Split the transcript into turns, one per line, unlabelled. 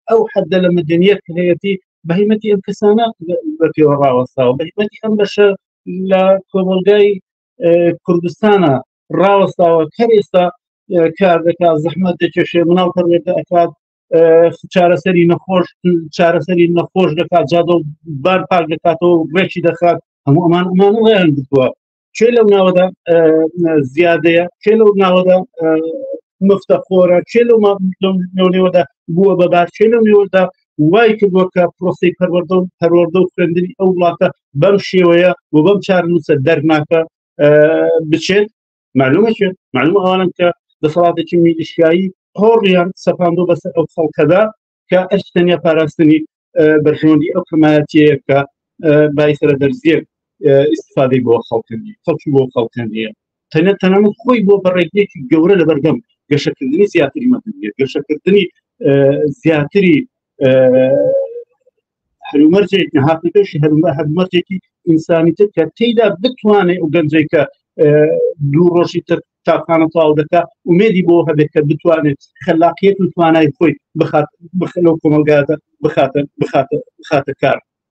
ئەو حەدە لە مەدەنیەت کە هەیەتی بە هیمەتی ئەم کەسانە بە پێوە ڕاوەستاوە، بە هیمەتی ئەم بەشە لە کۆمەڵگای کوردستانە ڕاوەستاوە کەر ئێستا کار دەکات، زەحمەت دەکێشێ، مناڵ پەروەردە ئەکات، چارەسەری نەخۆش چارەسەری نەخۆش دەکات، جادە و بار پاک دەکاتەوە و ڕێکی دەخات. هەموو ئەمان ئەمانە ڕێیان گرتووە. کێ لەو ناوەدا زیادەیە؟ کێ لەو ناوەدا مفتە خۆرە؟ کێ لەو نێوەدا بووە بە بار؟ کێ لەو نێوەدا وای کردووە کە پرۆسی پەروەردە و پەروەردە و خوێندنی ئەو وڵاتە بەم شێوەیە و بەم چارەنووسە دەرناکە بچێت؟ معلومە چێت، معلومە ئەوانن کە دەسەڵاتێکی میلیشیایی هۆڕیان سەپاندۆ بەسەر ئەو خەڵکەدا کە ئەرکی تەنیا پاراستنی بەرژەوەندی ئەو کەمایەتیەیە کە بای سەرە دەرزیەک ئیسفادەی بۆ خەڵکەندی خەڵکی بۆ خەڵکەندیە تەنیا تەنانەت خۆی بۆ بەڕێگەیەکی گەورە لە بەردەم گەشەکردنی زیاتری مەدەنیەت، گەشەکردنی زیاتری هەلومەرجێک هاتنە پێشی هەلومەرجێکی ئینسانی تر کە تێیدا بتوانێت ئەو گەنجێک کە دوو ڕۆژی تر قوتابخانە تەواو دەکا ئومێدی بۆ هەبێت کە بتوانێت خەلاقیەت و توانای خۆی بخات بخ لەو کۆمەڵگادا بخاتە بخاتە بخاتە کار.